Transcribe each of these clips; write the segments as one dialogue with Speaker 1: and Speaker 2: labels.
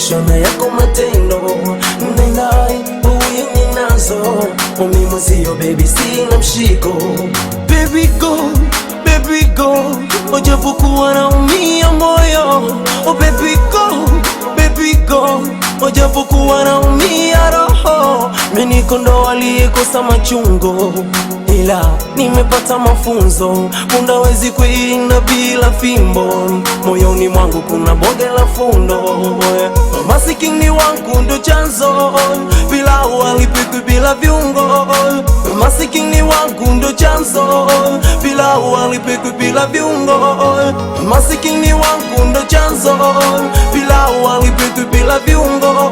Speaker 1: Nimechoshwa na yako matendo. Nendai uwinyi nazo, mimi mwenzio baby sina mshiko. Baby go, baby go, ujapokuwa naumia moyo. Oh baby go, baby go, ujapokuwa naumia roho. Mimi niko ndo aliyekosa machungo, ila nimepata mafunzo, punda wezi kuinda bila fimbo. Moyoni mwangu kuna bonge la fundo, masikini wangu ndo chanzo, pilau halipikwi bila viungo. Masikini wangu ndo chanzo, pilau halipikwi bila viungo. Masikini wangu ndo chanzo, pilau halipikwi bila viungo.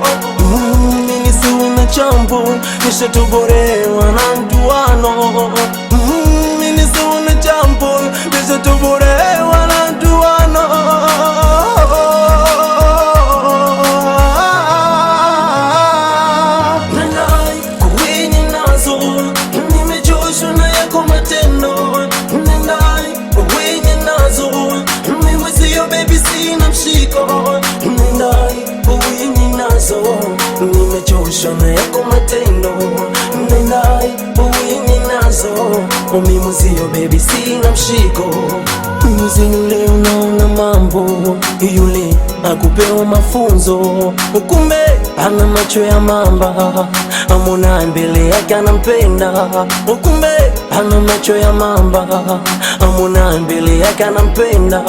Speaker 1: Mimi siwe na chambo, nishatoborewa na nduano. Mimi siwe na chambo, nishatoborewa na nduano. Nandai kuwinyi nazo, nimechoshwa na yako matendo. Nandai kuwinyi nazo, mimi sio baby, sina mshiko. Nandai kuwinyi nazo, nimechoshwa na yako matendo. Nandai kuwinyi nazo, mimi sio baby, sina mshiko. Mzee yule unaona mambo, yule akupewa mafunzo, kumbe ana macho ya mamba, amona mbele yake anampenda, kumbe ana macho ya mamba, amona mbele yake anampenda,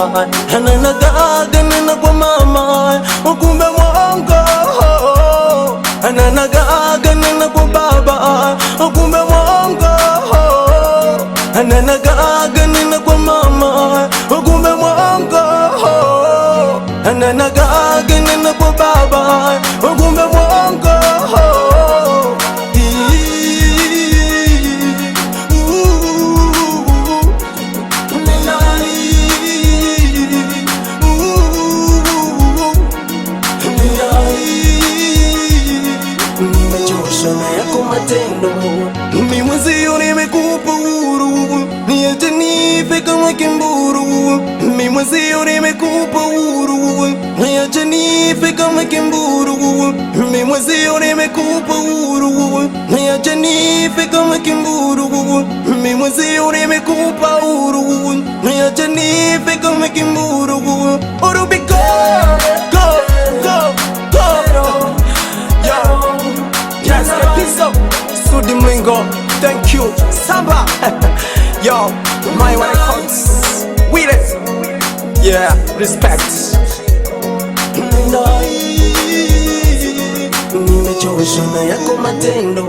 Speaker 1: ananagaga nena kwa mama, kumbe mwongo, ananagaga nena kwa baba, kumbe mwongo, ananagaga nena kwa mama, kumbe mwongo, ananagaga nena kwa baba, kumbe mwongo. Nimechoshwa na yako matendo, mimi mwenzio nimekupa uhuru, niache nife kama kimburu. Mimi mwenzio nimekupa uhuru, niache nife kama kimburu. Mimi mwenzio nimekupa uhuru, niache nife kama kimburu. Mimi mwenzio nimekupa uhuru, niache nife kama kimburu. Urubi go, go, go, go.
Speaker 2: Yo, yes, Pizzo, Sudi Mlingo, thank you. Samba, yo, my records, Willis, yeah, respect.
Speaker 1: Nimechoshwa na yako matendo.